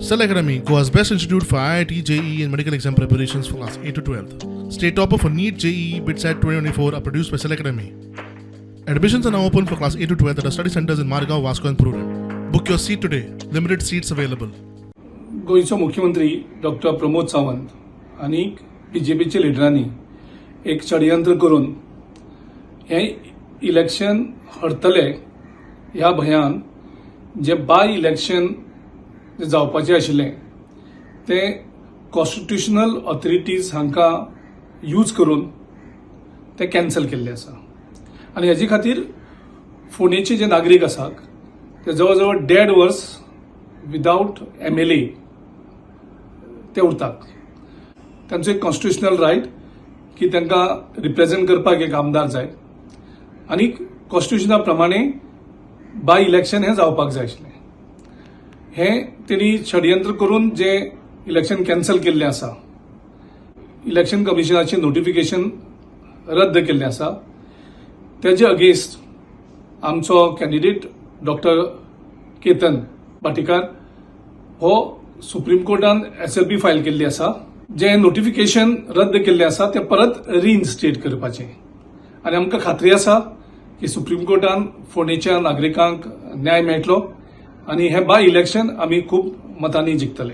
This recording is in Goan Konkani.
Cell Academy, Goa's best institute for IIT, JEE, and medical exam preparations for class 8 to 12. State topper for NEET, JEE, BITSAT 2024 are produced by Cell Academy. Admissions are now open for class 8 to 12 at our study centers in Margao, Vasco, and Prudent. Book your seat today. Limited seats available. गोंयचो मुख्यमंत्री डॉक्टर प्रमोद सावंत आनी बीजेपीच्या लिडरांनी एक षडयंत्र करून हें इलेक्शन हरतले ह्या भंयान जे बाय इलेक्शन जे जावपाचें आशिल्लें तें कॉन्स्टिट्युशनल ऑथॉरिटीज हांकां यूज करून तें कॅन्सल केल्लें आसा आनी हेजे खातीर फोंडेचे जे नागरीक आसात ते जवळ जवळ देड वर्स विदावट एमएलए ते उरतात. तांचो एक कॉन्स्टिट्युशनल रायट की तांकां रिप्रेझेंट करपाक एक आमदार जाय आनी कॉन्स्टिट्युशना प्रमाणे बाय इलेक्शन हें जावपाक जाय आशिल्लें. हें तेणी षडयंत्र करून जे इलेक्शन कॅन्सल केल्लें आसा, इलेक्शन कमिशनाचें नोटिफिकेशन रद्द केल्लें आसा, तेजे अगेन्स्ट आमचो कॅन्डिडेट डॉक्टर केतन भाटीकार हो सुप्रीम कोर्टान एसएलपी फायल केल्ली आसा. जे नोटिफिकेशन रद्द केल्लें आसा तें परत रिइन्स्टेट करपाचें आनी आमकां खात्री आसा की सुप्रीम कोर्टान फोंडेच्या नागरिकांक न्याय मेळटलो आनी हें बाय इलेक्शन आमी खूब मतांनी जिखतले.